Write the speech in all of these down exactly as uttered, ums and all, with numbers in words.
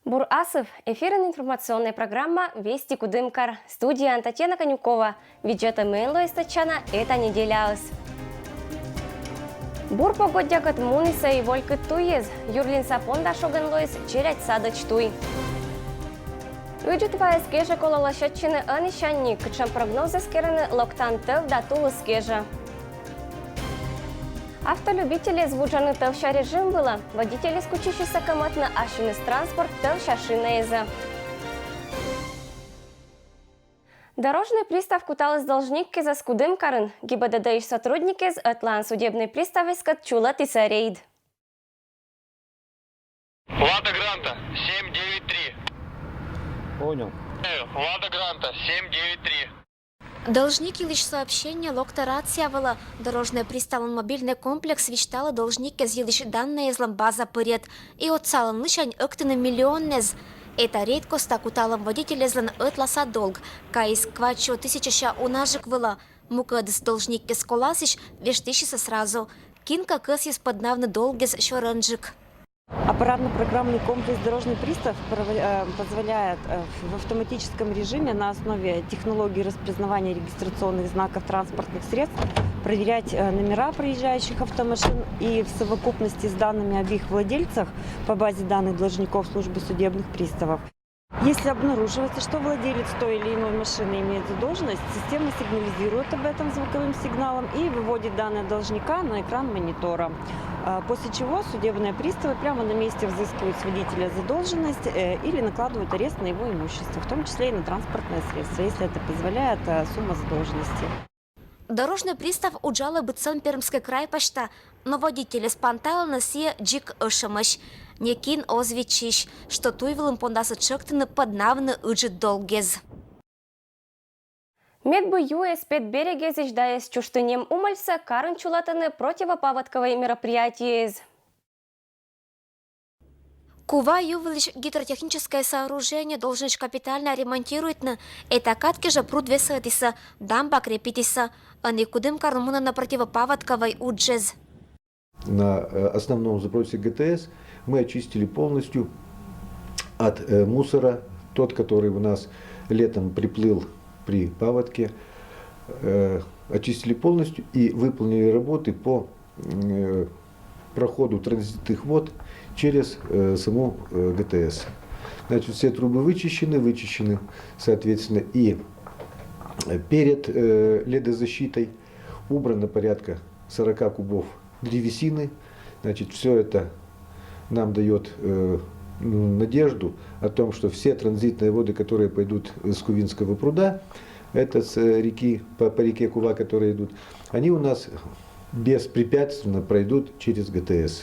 Бур асыв! Эфирын информационная программа «Вести Кудымкар». Студияын Татьяна Конюкова. Видзӧтӧмӧн лои татчана эта неделяыс. Бур погоддякӧд мунісӧ и волькыд туйыс. Юрлинса понда шогӧн лоис челядь садӧдз туй. Ыджыд ваыс кежлӧ колӧ лӧсьӧдчыны ӧнісянь ни. Кутшӧм прогноз эскерӧны локтан тӧв да тулыс кежлӧ. Автолюбительӧс вуджӧны тӧвся режим вылӧ. Водительӧс кутчысьӧ сӧкӧмӧдны ассьыныс транспорт тӧвся шинаясӧн. Дорожнӧй пристав куталіс должниккӧд Кудымкарын. ГИБДД-ысь сотрудникъяс ӧтлаын судебнӧй приставъяскӧд чулӧдісны рейд. Лада Гранта, семь девять три. Понял. Лада Гранта, семь девять три. Должник йылысь сообщение локтӧ рация вылӧ. Дорожнӧй приставлӧн мобильнӧй комплекс висьталӧ должниккӧд йылысь данныяслӧн база пырйӧд. И отсалӧны лысянь ӧктыны миллионнӧй. Эта рейд коста куталӧм водительяслӧн ӧтласа долг. Кайис квайтсё тысячася унажык вылӧ. Мукӧдыс должниккӧд коласьыс вештысисӧ сразу. Кинкӧ кӧсйис пӧднавны долгъяс сёрӧнджык. Аппаратно-программный комплекс «Дорожный пристав» прово-, э, позволяет, э, в автоматическом режиме на основе технологии распознавания регистрационных знаков транспортных средств проверять, э, номера проезжающих автомашин и в совокупности с данными об их владельцах по базе данных должников службы судебных приставов. Если обнаруживается, что владелец той или иной машины имеет задолженность, система сигнализирует об этом звуковым сигналом и выводит данные должника на экран монитора. А, после чего судебные приставы прямо на месте взыскивают с водителя задолженность, э, или накладывают арест на его имущество, в том числе и на транспортное средство, если это позволяет, э, сумма задолженности. Дорожнӧй пристав уджалӧ быдсӧн Пермскӧй край пасьта, но водительӧс панталӧны сійӧ дзик ӧшӧмӧсь. Некин оз виччысь, что туй вылын пондасӧ тшӧктыны пӧднавны ыджыд долгъяс. Медбу юӧс пет берегъясысь да эз чужтны нем умӧльсӧ карын чулӧдӧны противопаводкӧвӧй мероприятиеяс. Кува ю вылысь гидротехническӧй сооружение долженӧсь капитальнӧ ремонтируйтны. Эта кад кежлӧ пруд весӧтісны, дамба крепитісны. Ӧні Кудымкарын мунӧны противопаводкӧвӧй уджыс. На, э, основном запросе ГТС мы очистили полностью от, э, мусора, тот, который у нас летом приплыл при паводке. Э, очистили полностью и выполнили работы по, э, проходу транзитных вод через, э, саму, э, ГТС. Значит, все трубы вычищены, вычищены, соответственно, и, э, перед, э, ледозащитой убрано порядка сорока кубов древесины. Значит, все это нам дает, э, м, надежду о том, что все транзитные воды, которые пойдут с Кувинского пруда, это с, э, реки, по, по реке Кува, которые идут, они у нас беспрепятственно пройдут через ГТС.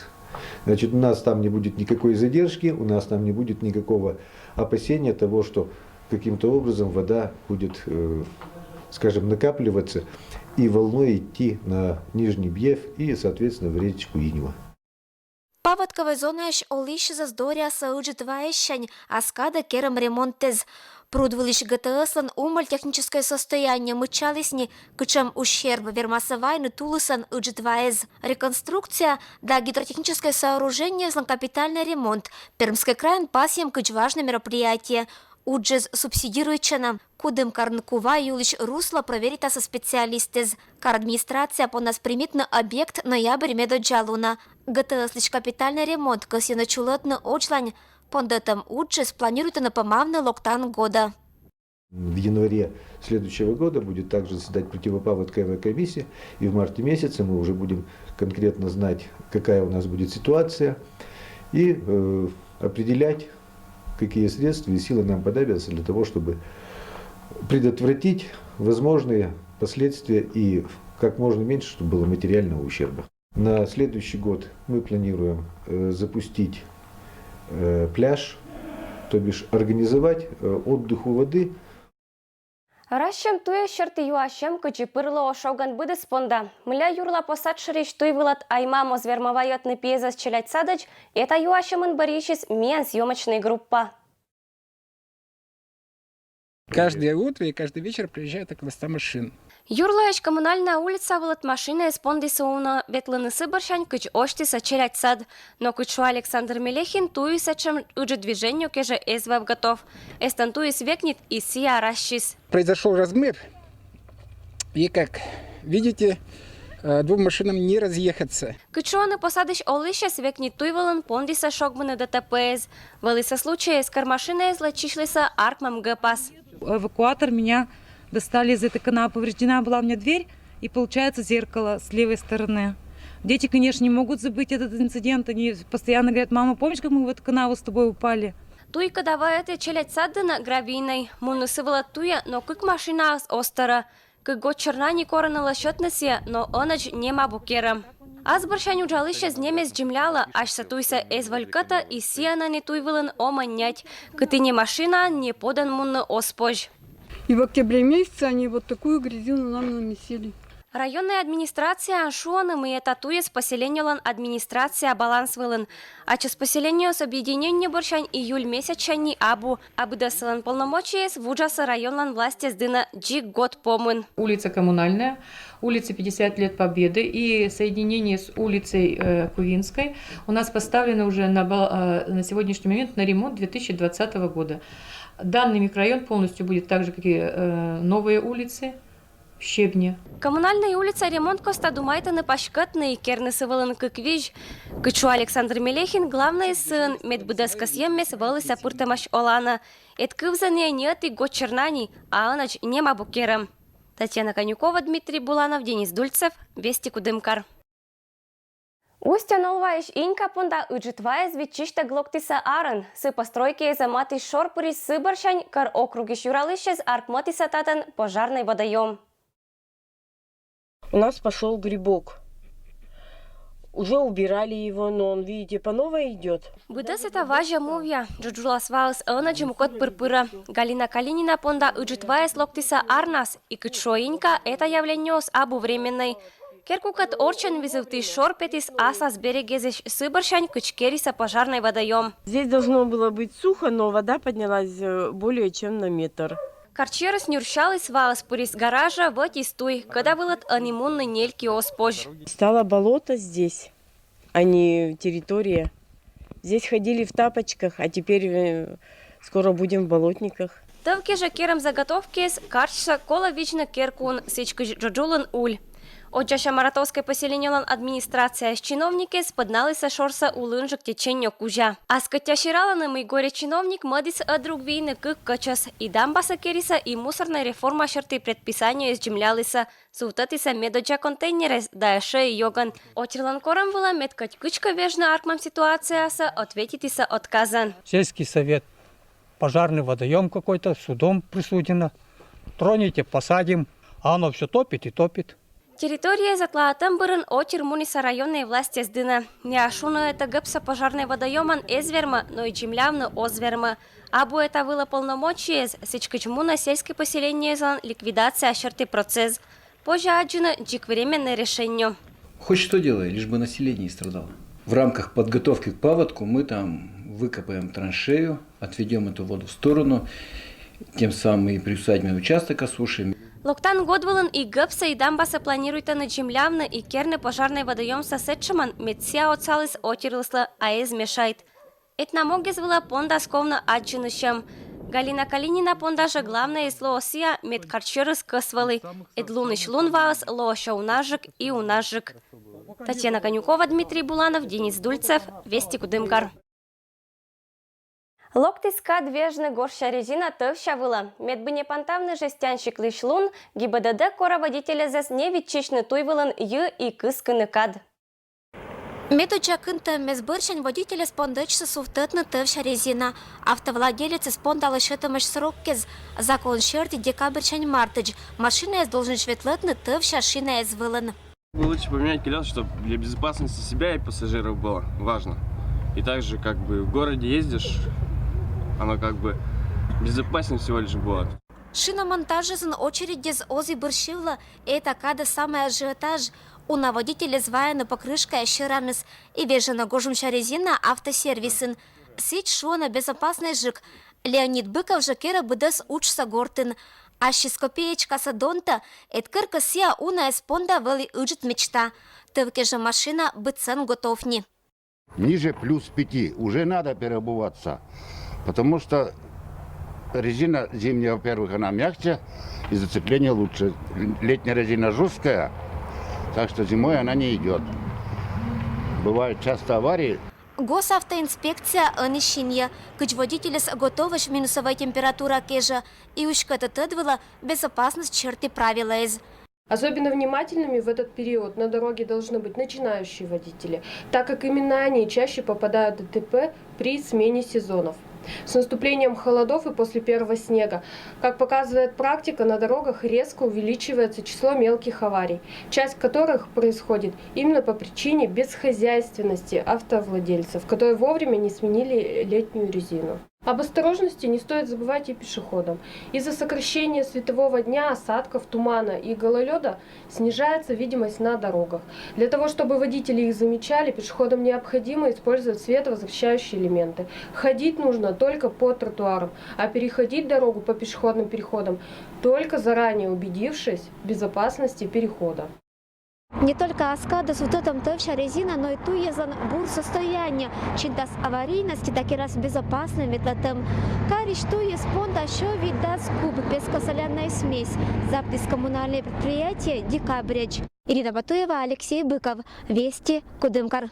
Значит, у нас там не будет никакой задержки, у нас там не будет никакого опасения того, что каким-то образом вода будет, э, скажем, накапливаться и волной идти на Нижний Бьев и, соответственно, в речку Иньва. Паводкӧвӧй зонаысь олысьясӧс доръясӧ ыджыд ваыссянь ас кадӧ керӧм ремонтъяс. Пруд вылысь ГТС-лӧн умӧль техническӧй состояние мыччаліс ни, кутшӧм ущерб вермасӧ вайны тулысӧн ыджыд ваыс. Реконструкция да гидротехническӧй сооружениеяслӧн капитальнӧй ремонт Пермскӧй крайын пасйӧм кыдз важнӧй мероприятие. Уджыс субсидируйтчӧны. Кудымкарын Кува юлысь руслӧ проверитасӧ специалистъяс. Кар администрация понас примитны объект ноябрь медоддза лунӧ. ГТС-лысь капитальнӧй ремонт кӧсйӧны чулӧдны одзлань. Пондӧтӧм уджыс планируйтӧны помавны локтан годӧ. В январе следующего года будет также заседать противопаводковая комиссия, и в марте месяце мы уже будем конкретно знать, какая у нас будет ситуация, и, э, определять, какие средства и силы нам понадобятся для того, чтобы предотвратить возможные последствия и как можно меньше, чтобы было материального ущерба. На следующий год мы планируем, э, запустить, э, пляж, то бишь организовать, э, отдых у воды. Разсьӧм туйӧс серти юасьӧм, кыдзи пыр лоӧ шогӧн быдӧс понда. Мыйла юрла посад шӧрысь туй вылад ай-мам оз вермы вайӧдны пиезӧс челядь садӧдз, эта юасьӧмын бӧрйысис миян съёмочнӧй группа. Каждое утро и каждый вечер приезжает около ста машин. Юрлаысь Коммунальная улица вылыд машинаез пондіса уна ветлыны сы бӧрсянь, кыдз осьтіса челядь сад. Но кыдз шуа Александр Мелехин, туйыс сэтшӧм ыджыд движеннё кежӧ эз вӧв готов. Эстӧн туйыс векнит и сійӧ арассис. Произошёл размыв, и, как видите, э, двум машинам не разъехаться. Кыдз шуӧны посадысь олысьяс, векнит туй вылын пондіса шогмыны ДТП-ез. Вӧлісӧ случайыс, кор машинаэз лэччысьлісӧ аркмӧм гӧпас. Эвакуатор меня достали из этой канавы. Повреждена была у меня дверь и, получается, зеркало с левой стороны. Дети, конечно, не могут забыть этот инцидент. Они постоянно говорят: «Мама, помнишь, как мы в эту канаву с тобой упали?» Туй, кӧд ӧтвӧдіс челядь сад дінӧ, гравийнӧй, мунны сы вылӧ туйӧ, но кык машинаыс оз тӧрӧ. Кык гортсернани корӧны лӧсьӧдны сійӧ, но ӧнӧдз нем абу керӧм. Ас бӧрсянь уджалысьяс нем эз дземлялӧ, асьсӧ туйсӧ эз вӧль кӧтӧ, и сійӧн ӧні туй вылын омӧн нять, кытӧні машинаӧн неподӧн мунны оз позь. И в октябре месяце они вот такую грязину нам намесили. Районнӧй администрацияын шуӧны, мый эта туйыс поселениелӧн администрация баланс вылын. Ачыс поселениеыс объединение бӧрсянь июль месячсянь абу, а быдӧссылӧн полномочиеяс вуджасӧ районлӧн властьяс дінӧ дзик год помын. Улица Коммунальная, улица пятьдесят лет Победы и соединение с улицей, э, Кувинской у нас поставлено уже на бал-, э, на сегодняшний момент на ремонт две тысячи двадцатого года. Данный микрорайон полностью будет так же, как и, э, новые улицы, в щебне. Коммунальнӧй улица ремонт костӧ думайтӧны паськӧдны и керны сы вылын кык визь. Кыдз шуӧ Александр Мелехин, главнӧйыс сыын, мед быдӧс кӧсйӧммес вӧлісӧ пыртӧмаӧсь оланӧ. Эд кывзӧны ньӧти гортсернани, а ӧнӧдз нем абу керӧм. Татьяна Конюкова, Дмитрий Буланов, Денис Дульцев, Вести Кудымкар. Усть-Оноваысь Инька понда ыджыт ваыс виччысьтӧг локтісӧ арын. Сы постройкиӧзӧ матысь шор пырис сы бӧрсянь, кор округысь юралысьяс аркмӧдісӧ татӧн пожарнӧй водоём. У нас пошёл грибок. Уже убирали его, но он, видите, по новой идёт. Быдӧс эта вазьӧ мувъя, джоджулас ваыс ӧнӧдз мукӧд пыр пырӧ. Галина Калинина понда ыджыт ваыс локтісӧ арнас, и кыдз шуӧ Инька, эта явлениеыс абу временнӧй. Керкукӧд орччӧн визувтысь шор петіс аслас берегӧдзысь сы бӧрсянь, кыдз керисӧ пожарнӧй водоём. Здесь должно было быть сухо, но вода поднялась, э, более чем на метр. Карчерыс нюрсяліс, ваыс пырис гаражӧ, вӧтіс туй, кӧда вылад ӧні мунны нелькиӧ оз позь. Стало болото здесь, а не территория. Здесь ходили в тапочках, а теперь, э, скоро будем в болотниках. Тӧв кежӧ керӧм заготовкиӧс карчсӧ колӧ видзны керкуын, сідзкӧ джоджулын уль. Оддзасям Маратовскӧй поселениелӧн администрацияысь чиновникъяс пӧдналісӧ шорсӧ улынджык теченнё кузя. Ас кӧть сералӧны, мый горе чиновник мӧдіс ӧд друг вийны кык кӧчӧс, и дамбасӧ керисӧ, и мусорнӧй реформа сьӧрті предписаниеяс дземлялісӧ, сувтӧдісӧ медоддза контейнерӧс да ещӧ и ёгӧн. Отирлӧн корӧм вылӧ, мед кӧть кыдзкӧ вежны аркмӧм ситуациясӧ, ответитісӧ отказӧн. Сельский совет, пожарный водоём какой-то, судом присудено. Тронете — посадим, а оно всё топит и топит. Территория затлаатӧм бӧрын отир мунісӧ районнӧй властьяс дінӧ. Найӧ шуӧны, эта гӧпсӧ пожарнӧй водоёмӧн эз вермӧ, но и дземлявны оз вермы. Абу эта вылӧ полномочиеяс, сідзкӧ мунӧ сельскӧй поселениеяслӧн ликвидация сьӧрті процесс. Позьӧ аддзыны дзик временнӧй решениеӧн. Хоть что делай, лишь бы население не страдало. В рамках подготовки к паводку мы там выкопаем траншею, отведём эту воду в сторону, тем самым и приусадебный участок осушим. Локтан год вылын и гӧпсӧ, и дамбасӧ планируйтӧны дземлявны и керны пожарнӧй водоёмсӧ сэтшӧмӧн, мед сійӧ отсаліс отирлыслы, а эз мешайт. Эта могыс вылӧ пондас ковмӧ аддзыны сьӧм. Галина Калинина понда жӧ главнӧйыс лоӧ сійӧ, мед карчерыс кӧс вӧлі, эд лунысь лун ваыс лоӧ сё унажык и унажык. Татьяна Конюкова, Дмитрий Буланов, Денис Дульцев, Вести Кудымкар. Локтіс кад вежны гожся резина тӧвся вылӧ. Медбы не пантавны жестянщиклысь лун, ГИБДД корӧ водительясӧс не виччысьны туй вылын йи и кыскыны кад. Медоддза кынтӧммӧс бӧрсянь водительяс пондӧдчисӧ сувтӧдны тӧвся резина. Автовладелецыс пондалӧ сетӧмаӧсь сроккӧд, закон сьӧрті декабрьсянь мартӧдз. Машинаыс должен ветлӧдны тӧвся шинаыс вылын. Лучше поменять колеса, чтобы для безопасности себя и пассажиров было важно. И также, как бы, в городе ездишь, оно как бы безопаснее всего лишь будет. Шиномонтажӧсын очередьяс оз и бырсьывлӧ, эта кадӧ самӧй ажиотаж. Уна водительяс вайӧны покрышкаӧс сьӧраныс и вежӧны гожӧмся резина автосервисын. Сідз шуӧны безопаснӧйджык. Леонид Быков жӧ керӧ быдӧс уджсӧ гортын. Ассьыс копеечкаса донтӧ, эд кӧр кӧ сійӧ уна эз понда, вӧлі ыджыд мечта. Тӧв кежлӧ машина быдсӧн готовтны. Ниже плюс пяти уже надо переобуваться, потому что резина зимняя, во-первых, она мягче и зацепление лучше. Летняя резина жесткая, так что зимой она не идет. Бывают часто аварии. Госавтоинспекция ӧні синйӧ, кыдз водительӧс готовӧсь минусовӧй температура кежлӧ и уськӧтӧ тӧд вылӧ безопасность серти правилӧяс. Особенно внимательными в этот период на дороге должны быть начинающие водители, так как именно они чаще попадают в ДТП при смене сезонов. С наступлением холодов и после первого снега, как показывает практика, на дорогах резко увеличивается число мелких аварий, часть которых происходит именно по причине бесхозяйственности автовладельцев, которые вовремя не сменили летнюю резину. Об осторожности не стоит забывать и пешеходам. Из-за сокращения светового дня, осадков, тумана и гололеда снижается видимость на дорогах. Для того, чтобы водители их замечали, пешеходам необходимо использовать световозвращающие элементы. Ходить нужно только по тротуарам, а переходить дорогу по пешеходным переходам только заранее убедившись в безопасности перехода. Не только аскадыс вотӧдӧм тӧвся резина, но и туйяслӧн бур состояние чинтас аварийность да керас безопаснӧй ветлӧдӧм. Карысь туйыс понда сё вит-дас куб пескосоляннӧй смесь. Заптіс коммунальнӧй предприятие декабрьӧдз. Ирина Батуева, Алексей Быков, Вести, Кудымкар.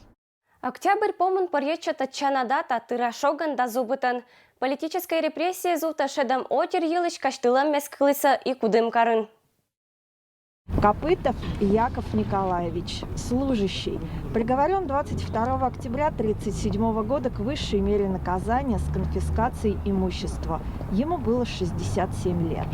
Октябрь помын пӧрйӧдчӧ тӧдчана дата, тыра шогӧн да зубытӧн. Политическӧй репрессия зувтӧ шедӧм отир йылысь казьтылӧм мескылісӧ и Кудымкарын. Копытов Яков Николаевич, служащий, приговорен двадцать второго октября тридцать седьмого года к высшей мере наказания с конфискацией имущества. Ему было шестьдесят семь лет.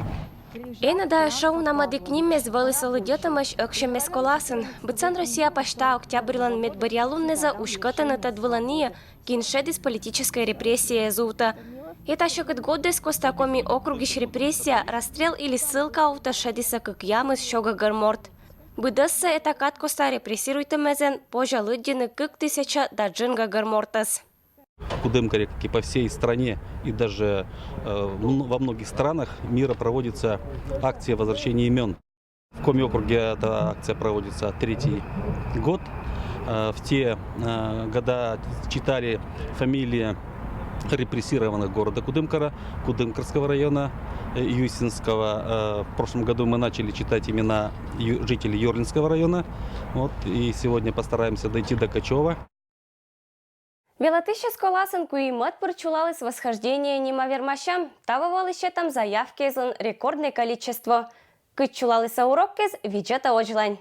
Энӧ да ещӧ уна мӧдік ниммис вӧлі со лыддьӧдӧмӧсь ӧксемӧс коласын. Быдсӧн Россия пасьта октябрьлӧн медбӧръя луннизӧ уськӧтӧны тӧд вылӧ ниӧ, кин шедіс политическӧй репрессия зувтӧ. Эта сьӧкыд годыс коста Коми округысь репрессия, расстрел или ссылка увтӧ шедісӧ кыкъямыс сё гӧгӧр морт. Быдӧссӧ эта кад коста репрессируйтӧмӧзйӧн позьӧ лыддьыны кык тысяча да джын гӧгӧр мортӧс. В Кудымкаре, как и по всей стране, и даже э, во многих странах мира проводится акция возвращения имен. В Коми округе эта акция проводится третий год. Э, в те э, года читали фамилии репрессированных города Кудымкара, Кудымкарского района, э, Юсинского. Э, в прошлом году мы начали читать имена ю- жителей Юрлинского района. Вот, и сегодня постараемся дойти до Качева. Велӧтысьяс коласын куим мӧд пыр чулаліс «Восхождение» нима вермасьӧм. Таво вӧлі сетӧм заявкаяслӧн рекорднӧй количество. Кыдз чулалісӧ уроккез, видзӧтӧ водзлань.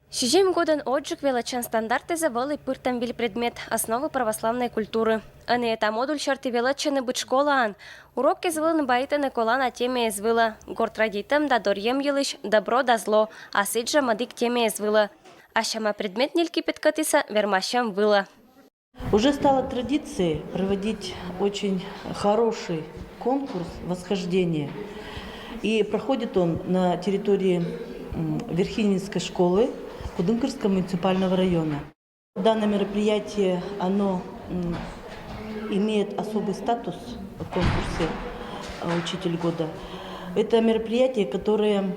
Сизим годӧн отжык велӧдчан стандартсӧ вӧлі пыртӧм виль предмет — «Основы православной культуры». Ӧні эта модуль серти велӧдчӧны быд школаын. Урокъяс вылын баитӧны колана темаяс вылӧ: горт радейтӧм да дорйӧм йылысь, добро да зло, а сідзжӧ мӧдік темаяс вылӧ. А сяма предмет нелькипед кӧтісӧ вермасьӧм вылӧ. Уже стало традицией проводить очень хороший конкурс «Восхождение». И проходит он на территории Верхининской школы Кудымкарского муниципального района. Данное мероприятие, оно имеет особый статус в конкурсе «Учитель года». Это мероприятие, которое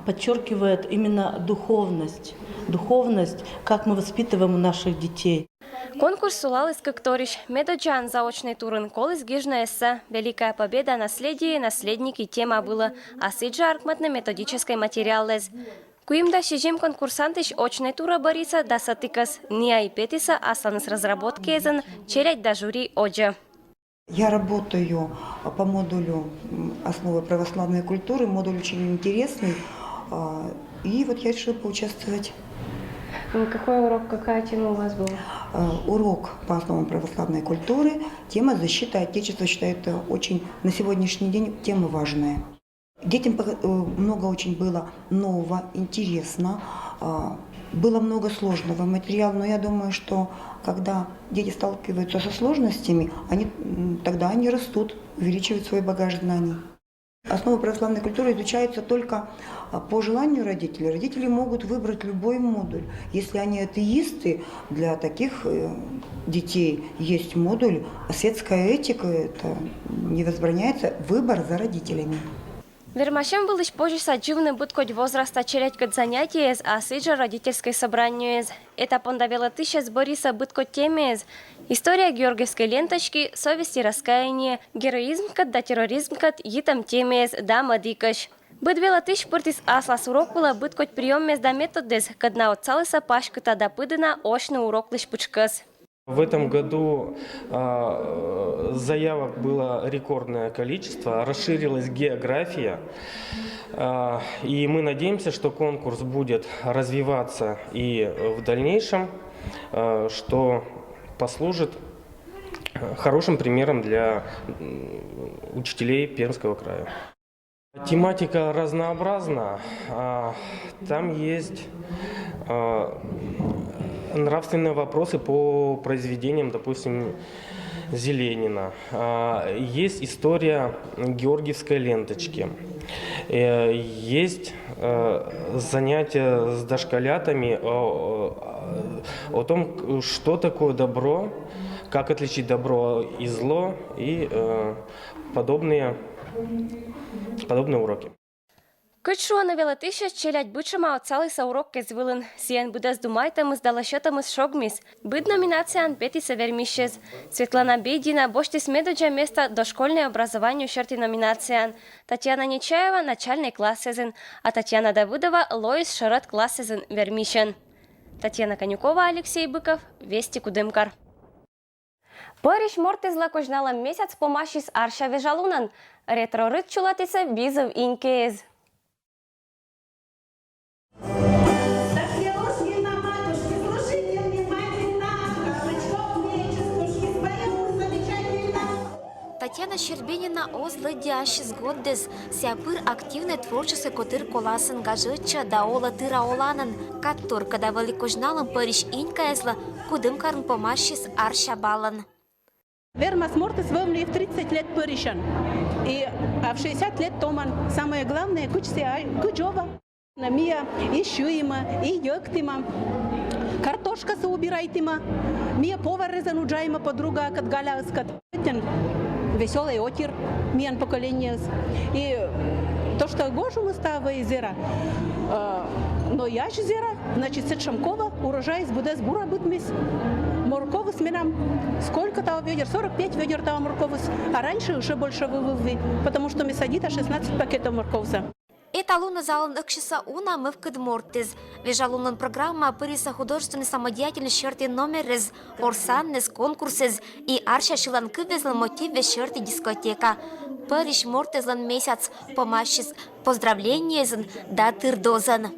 подчеркивает именно духовность, духовность, как мы воспитываем наших детей. Конкурс сулаліс кык торйысь. Медодззаӧн заочнӧй турын коліс гижны эссе «Великая Победа. Наследие. Наследники» тема вылӧ, а сідзжӧ аркмӧдны методическӧй материалъяс. Куим да сизим конкурсантысь очнӧй турӧ бӧрйисӧ дас ӧтикӧс. Ниа и петісӧ асланыс разработкаясӧн челядь да жюри водзӧ. Я работаю по модулю «Основы православной культуры». Модуль очень интересный. И вот я решила поучаствовать. Какой урок, какая тема у вас была? Урок по основам православной культуры. Тема «Защита Отечества». Считаю, это очень на сегодняшний день тема важная. Детям много очень было нового, интересно. Было много сложного материала, но я думаю, что когда дети сталкиваются со сложностями, они, тогда они растут, увеличивают свой багаж знаний. Основы православной культуры изучаются только а, по желанию родителей. Родители могут выбрать любой модуль. Если они атеисты, для таких э, детей есть модуль «Светская этика», это не возбраняется, выбор за родителями. Вермасем вылысь позьыса дзивны быдкодь возраста челядькӧд занятиеез, а сідз жӧ родительскӧй собраниеез. Эта понда велӧтысьӧс бӧрйисӧ быдкодь темиеез: история георгиевскӧй ленточки, совесть и раскаяние, героизмкӧд да терроризмкӧд йитӧм темиеез да мӧдікӧсь. Быд велӧтысь пыртіс аслас урок вылӧ быдкодь приёммес да методдіс, кӧд на отсалісӧ паськыта да пыдіна осьны уроклысь пытшкӧс. В этом году а, заявок было рекордное количество, расширилась география. А, и мы надеемся, что конкурс будет развиваться и в дальнейшем, а, что послужит хорошим примером для учителей Пермского края. Тематика разнообразна. А, там есть а, нравственные вопросы по произведениям, допустим, Зеленина. А, есть история георгиевской ленточки. Э, есть э, занятия с дошколятами о, о том, что такое добро, как отличить добро и зло и э, подобные, подобные уроки. Кыдз шуӧны велӧтысьӧс, челядь бытшӧма отсалісӧ уроккез вылын. Сійӧн быдӧс думайтӧмыс да лӧсьӧдӧмыс шогмис. Быд номинацияын петісӧ вермисьӧс. Светлана Бедина босьтіс медодзза места дошкольнӧй образованиеӧ серти номинацияын, Татьяна Нечаева — начальнӧй классӧзын, а Татьяна Давыдова — лоис шӧрӧд классӧзын вермисьӧн. Татьяна Конюкова, Алексей Быков, Вести, Кудымкар. Пӧрысь мортыслӧн козьналӧм месяц помасис арся вежалунӧн. Ретро-рыт чулӧтісӧ бизув инькӧйӧс. Татьяна Щербинина оз лыддьы ассьыс гортас. Сійӧ пыр активнӧй творческӧй котыр коласын гажӧдчӧ да олӧ тыра оланын. Кад торкӧ да вӧлі козьналӧм пӧрысь инькӧйыслы, Кудымкарын помасис арся балӧн. Вермас мортыс вӧвны и в тридцать лет пӧрысьӧн, и а в шестьдесят лет томӧн. Самое главное, кыдз сійӧ, кыдз овӧ. Мия и шуимӧ, и йӧктімӧ, картошкасӧ убирайтімӧ. Мия поварӧзӧн уджаймӧ подругаыскӧд, Галяыскӧд. Весёлӧй отир миян поколениеыс. И то, что гожӧмыс таво и зэра, э, но ясь зэра, значит, сэтшӧм кова, урожайыс быдэс бура быдмис. Морковыс менам сколько таво вёдер, сорок пять вёдер таво морковыс. А раньше ещё больше вывывви, потому что ми садита шестнадцать пакетов морковса. Эталунӧ залын ӧксисӧ уна мывкыд мортыс. Вежалунлӧн программаӧ пырисӧ художественнӧй самодеятельность серти номерыс, орсаныс, конкурсыс и арся сьыланкывйыслӧн мотиввез серти дискотека. Пӧрысь мортыслӧн месяц помасис поздравлениеясӧн да тырдозӧн.